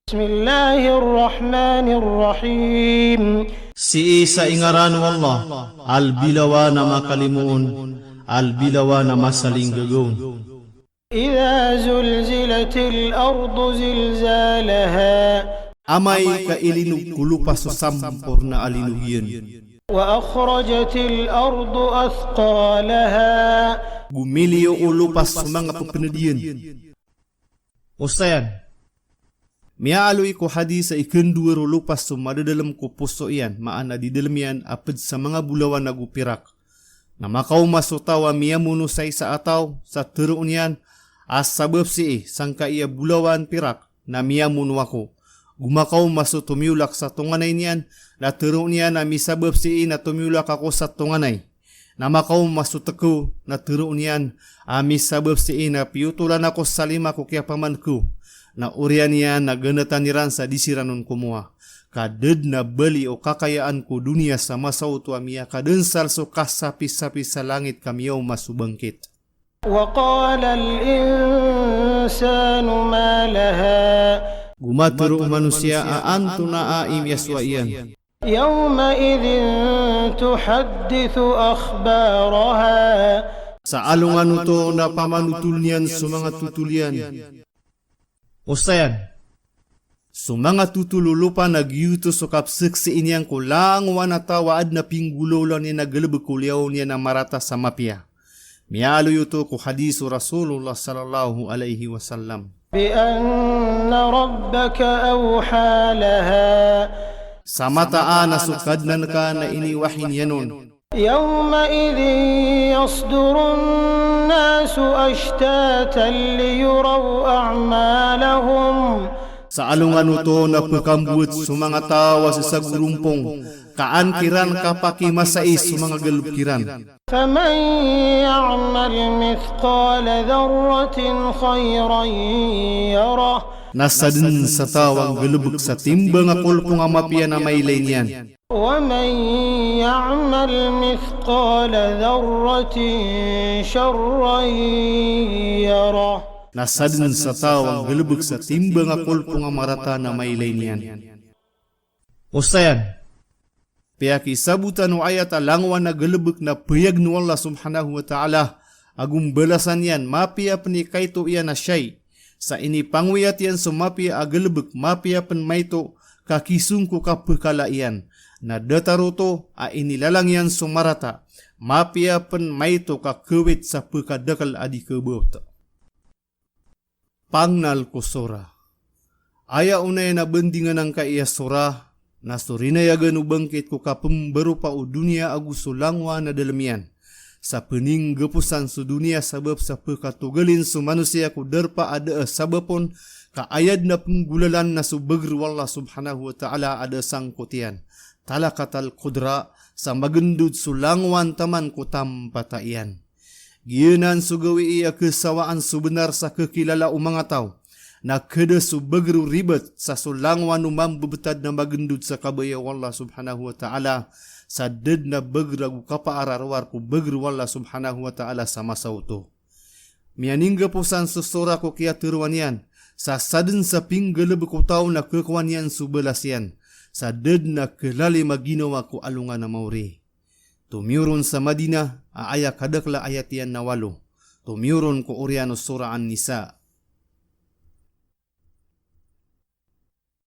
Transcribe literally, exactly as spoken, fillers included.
بسم الله الرحمن الرحيم. Sii sa ingaran o Allah, a lbilawan a makalimoon, a lbilawan a masalinggagaw. إذا زلزلت الأرض زلزالها. Amay ka ilinog ko lopa so samporna a linog iyan. وأخرجت الأرض أثقالها. Gomiliyo o lopa so manga pepned iyan. Osayan. Miyaaloy ko hadis a ikendowar o lopa so madadalem ko poso iyan, maana di dalem iyan a ped sa manga bolawan ago pirak. Na makaoma so taw a miyamono sa isa a taw, sa teroon iyan a sabap sii sangkaya bolawan pirak na miyamono ako. Go makaoma so tomiyola sa tonganay niyan, na teroon iyan a misabap sii na tomiyola ako sa tonganay. Na makaoma so tekew, na teroon iyan a misabap sii na piyotolan ako sa lima ko kiyapaman ko. Na oriyan iyan na ganatan iran sa di siran on komowa. Ka da den a bali o kakayaan ko doniya sa masa oto a miyakadensal so kasapisapi sa langit ka miyaoma so bangkit. وقال الإنسان ما لها. Go matero o manosiya a antonaa i miyasowa iyan. يومئذ تحدث أخبارها. Sa alongan oto na pamanotol iyan so manga totol iyan. Osayan. So manga totol o lopa na giyoto so kapseksii niyan ko langowan a taw a aden a pinggolawla niyan a galebek ko liyawaw niyan a marata sa mapiya. Miyaaloy oto ko hadis o Rasulullah sallallahu alaihi wasallam. بأن ربك أوحى لها. Sa mataan a so Kadnan ka na iniwahi niyan on. يومئذ يصدر الناس أشتاتا ليروا أعمالهم. Sa alongan oto na pekambowet so manga taw a sesagorompong, ka an kiran kapakimasai so manga galebek iran. فمن يعمل مثقال ذرة خيرا يره. Na saden sa taw a nggalebek sa timbang a kolpong a mapiya na mailay niyan. ومن يعمل مثقال ذرة شرا يره. Na saden sa taw a nggalebek sa timbang a kolpong a marata na mailay niyan. Osayan. Piyakisabotan o ayat a langowan a galebek na payag o Allah subhanahu wa ta'ala, ago mbalasan iyan mapiya pen i kaito iyan a shay. Sa inipangoyat iyan so mapiya a galebek, mapiya pen maito ka kisong ko kapekala iyan. Na datar oto a inilalang iyan so marata, mapiya pen maito ka kawit sa pekadakel a di kabaot. Pangnal ko sora. Aya onaya na bandingan angkaya sora, na so rinayagan o bangkit ko kapembaropa o doniya ago so langowan a dalem iyan. Sa peninggaposan so doniya sabap sa pekatogalin so manosiya ko darpa a da a sabap on, ka aya den a penggolalan na so bager o Allah subhanahu wa ta'ala a da a sangkot iyan. Talakatal qudra, sa magendod so langowan taman ko tampata iyan. Giyanan so gawii a kesawaan so benar sa kekilala o manga taw. Na keda so bager o ribat sa so langowan o mambebetad na magendod sa kabaya o Allah subhanahu wa ta'ala, sa da den a bager ago kapaararowar ko bager o Allah subhanahu wa ta'ala sa masa oto. Miyaninggaposan so sora ko kiyaterowan iyan, sa saden sa pinggalebek o taw na kekowan iyan so balas iyan, sa da den a kelalim a ginawa ko alongan a maori. Tomiyoron sa Madinah, a aya kadakel a ayat iyan na walo. Tomiyoron ko oriyan o Surah An-Nisa.